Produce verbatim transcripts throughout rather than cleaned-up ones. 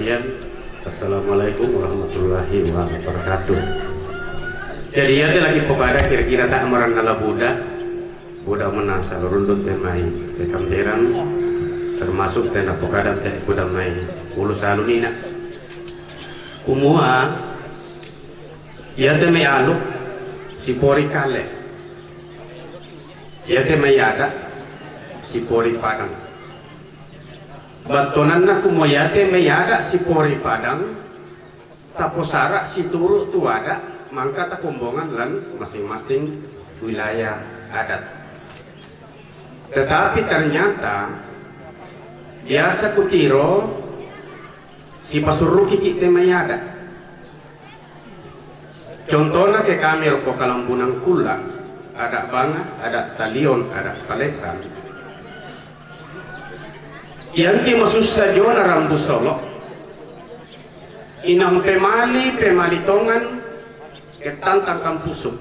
Yan, assalamualaikum warahmatullahi wabarakatuh. Jadi, iate lagi pobada kira-kira ta' maranna la buda, buda mana salurundun te mai te kamberan, termasuk te napokadan te buda mai Ulu Salu Nina. Kumua, iate mai alu, sipori kale. Iate mai ada, sipori padang. Battuananna kumua iate mai ada sipori padang, taposara' situru' tu ada' mangka takombongan lan masing-masing wilayah adat. Tetapi ternyata biasa kutiro sipasurukiki' te mai ada'. Contona ke kami rokko Kalambunan Kulla, ada' Banga, ada' Talion, ada' Palesan. Iangki masussa jona rambu solo', inang pemali, pemali tongan, kettantang kampusu.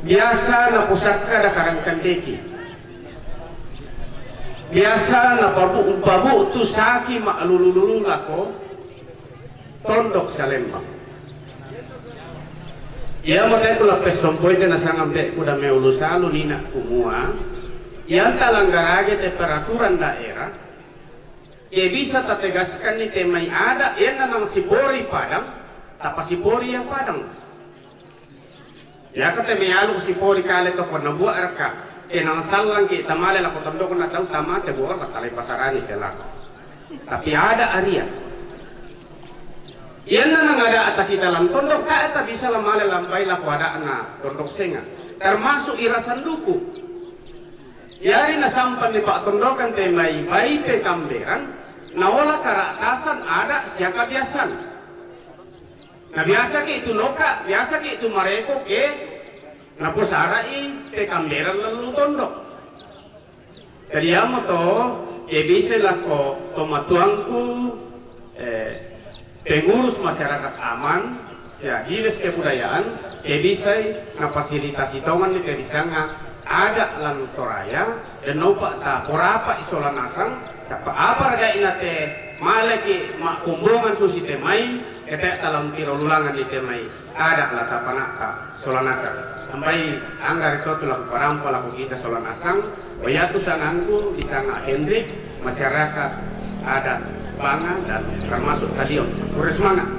Biasa naposakka dakarang kandeki. Biasa napabu-, pabu'tu saki ma'lulu-lulu lako tondok Salembang. Iamo te kula pessompoi te nasanga mbe' kuda me Ulu Salu Nina kumua, ianta langgarage te peraturan daerah, ke bisa tategaskanni te mai ada', ianna nang sipori padang, tapasipori ia padang. Iaka te mai alu sipori kale to ko nabua raka, ke nang sallangki tamale lako tondok na tau tamate buah talai pasarani selako. Tapi ada' aria. Ianna nang ada' atakita lan tondok, tae tabisa lamale lambai lako ada'na tondok senga. Termasuk ira sanduku. Iari nasampanni pa'tondokan te mai bai pe kamberan, naola kara'tasan ada' sia kabiasan. Na biasaki tu noka, biasaki tu mareko ke naposara'i pe kamberan lallu tondok. Jadi iamo to, ke bisai lako tomatuangku, eh, pengurus masyarakat aman, sia dinas kebudayaan, ke bisai nafasilitasi tonganni te disanga ada' lan Toraya, dan naupa' ta porapa isola nasang, sapa apa raga'ina te maleki ma'kombongan susi te mai, ke te talang tiro lulangan di te mai. Ada' la tapana'ta sola nasang. Ambai angga ri to tu lako parampa lako kita sola nasang, wayatu sangangku disanga Hendrik, masyarakat adat Banga dan termasuk Talion. Kurre semangat.